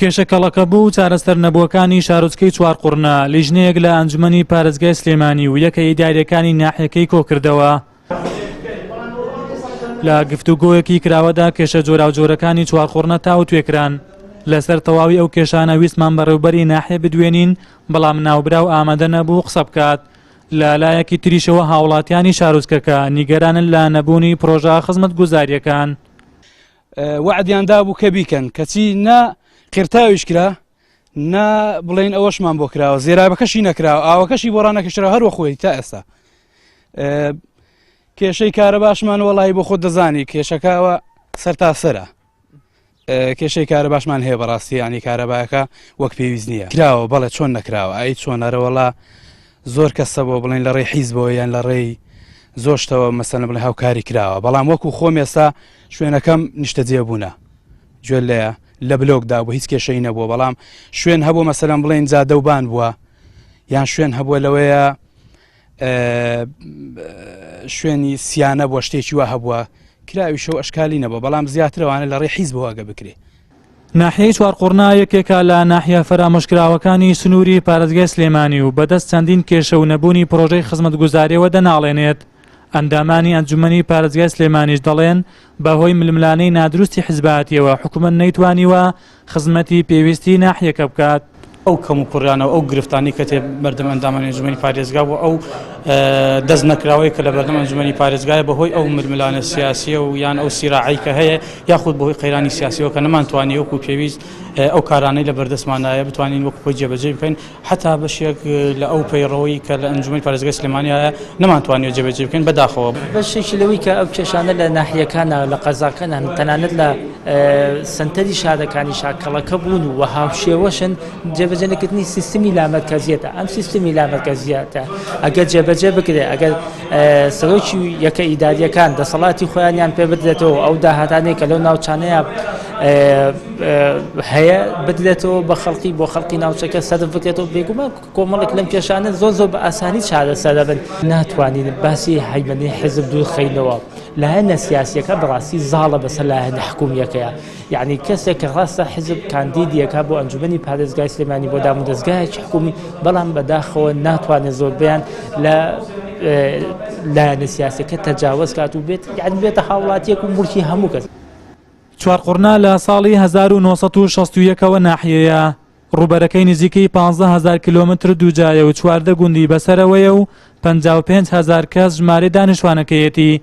کێشە کەڵەکەبوو و چارەسەرنەبووەکانی شارۆچکەی چوارقوڕنە، لیژنەیەک لە ئەنجومەنی پارێزگای سلێمانی و یەکە ئیدارییەکانی ناحیەکەی کۆکردەوە. لە گفتوگۆیەکی کراوەدا کێشە جۆراوجۆرەکانی چوارقوڕنە تاوتوێ کران. لەسەر تەواوی ئەو کێشانە ویستمان بەڕێوبەری ناحیە بدوێنین، بەڵام ناوبراو ئامادە نەبوو قسە بکات. لە لایەکی تریشەوە هاوڵاتیانی شارۆچکەکە نیگەرانن لە نەبوونی پرۆژە خزمەتگوزارییەکان. وەعدیان دابوو کە بیکەن کەچی نە قیرتاویش کرا نە بڵێن ئەوەشمان بۆ کراوە زێرابەکەشی نەکراوە ئاوەکەشی بۆ ڕانەکەشرا هەروە خۆی تا ئێستا کێشەی کارەباشمان وەڵی بۆ خۆت دەزانی کێشەکەەوە سەر تا سەرە کێشەی کارەباشمان هەیە بەڕاستی ینی کارەباکە وەک پێویست نییە کراوە بەڵێ چۆن نەکراوە ئەی چۆن ئەرەوەڵا زۆر کەسە بۆ بڵێن لە ڕێی حیزبەوە یان لە ڕێی زۆر شتەوە مەسەلەن بڵێ هاوکاری کراوە بەڵام وەکو خۆم ئێستا شوێنەکەم نیشتەجێ بوونە گوێ لەیە لە بلۆکدا بوو هیچ کێشەی نەبووە بەڵام شوێن هەبوو مەسەلەن بڵێن جادەوبان بووە یان شوێن هەبووە لەوەیە شوێنی سیانە بووە شتێکی وا هەبووە کراویشە و ئەشکالی نەبووە بەڵام زیاترەوانە لە ڕێی حیزبەوە ئەگە بکرێ. ناحیەی چوارقوڕنە یەکێکە لە ناحیە فەرامۆشکراوەکانی سنووری پارێزگای سلێمانی و بەدەست چەندین کێشە و نەبوونی پڕۆژەی خزمەتگوزارییەوە دەناڵێنێت. ئەندامانی ئەنجومەنی پارێزگای سلێمانیش دەڵێن، بەهۆی ململانێی نادروستی حزبایەتییەوە حکومەت نەیتوانیوە خزمەتی پێویستی ناحیەکە بکات. ئەو کەموکوڕیانە و ئەو گرفتانەی کە تێ بەردەم ئەندامانی ئەنجومەنی پارێزگا و ئەو دەست نەکراوەی کە لە بەردەم ئەنجومەنی پارێزگایە بەهۆی ئەو ململانێ سیاسیە و یان ئەو سیراعەی کە هەیە یاخود بەهۆی قەیرانی سیاسیەوە کە نەمانتوانی وەکو پێویست ئەو کارانەی لە بەردەستماندایە بتوانین وەکو خۆی جێبەجێ بکەین حتا بەشێک لە ئەو پەیڕەوەی کە لە ئەنجومەنی پارێزگای سلێمانی هەیە نەمانتوانیوە جێبەجێ بکەین بەداخەوە. بەشێکی لەوەی کە ئەو کێشانە لە ناحیەکانە لە قەزاکانە تەنانەت لە سەنتەری شارەکانیشا کەڵەکە بوون و هاوشێوەشن جێبەجێ نەکردنی سیستمی لامەرکەزیەتە ئەم سیستمی لامەرکەزیەتە ئەگەر جێبەجێ بکرێت ئەگەر سەرۆکی یەکە ئیداریەکان دەسەڵاتی خۆیانیان پێ بدرێتەوە ئەو داهاتانەی کە لەو ناوچانەیە هەیە بدرێتەوە بە خەڵکی بۆ خەڵکی ناوچەکە سەرف بکرێتەوە بێگومان کۆمەڵێک لەم کێشانە زۆر زۆر بە ئاسانی چارەسەر دەبن ناتوانین باسی هەیمەنەی حیزب دوورخەینەوە لایەنە سیاسیەکە بەڕاستی زاڵە بەسەر لایەنە حکومیەکەیە یعنی کەسێک کە ڕاستە حیزب کاندیدیەکە بۆ ئەنجومەنی پارێزگای سلێمانی بۆ دامودەزگایەکی حکومی بەڵام بەداخەوە ناتوانێت زۆربیان لە لایەنە سیاسەکە تەجاوز کات و بێت یعنی بێتە هاوڵاتیەک و موڵکی هەموو کەس. چوارقوڕنە لە ساڵی 1961 ەوە ناحیەیە، ڕووبەرەکەی نزیکەی 15 هەزار کیلۆمەتر دووجایە و 14 گوندی بەسەرەوەیە و 55 هەزار کەس ژمارەی دانیشتوانەکەیەتی.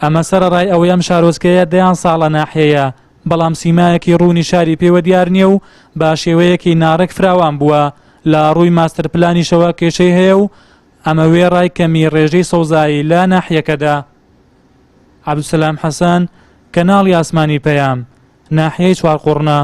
ئەمە سەرەڕای ئەوەی ئەم شارۆچکەیە دەیان ساڵە ناحیەیە، بەڵام سیمایەکی ڕوونی شاری پێوە دیار نییە و بە شێوەیەکی ناڕێک فراوان بووە، لە ڕووی ماستەرپلانیشەوە کێشەی هەیە و ئەمە وێڕای کەمی ڕێژەی سەوزایی لە ناحیەکەدا. عەبدولسەلام حەسەن، کەناڵی ئاسمانی پەیام، ناحیەی چوارقوڕنە.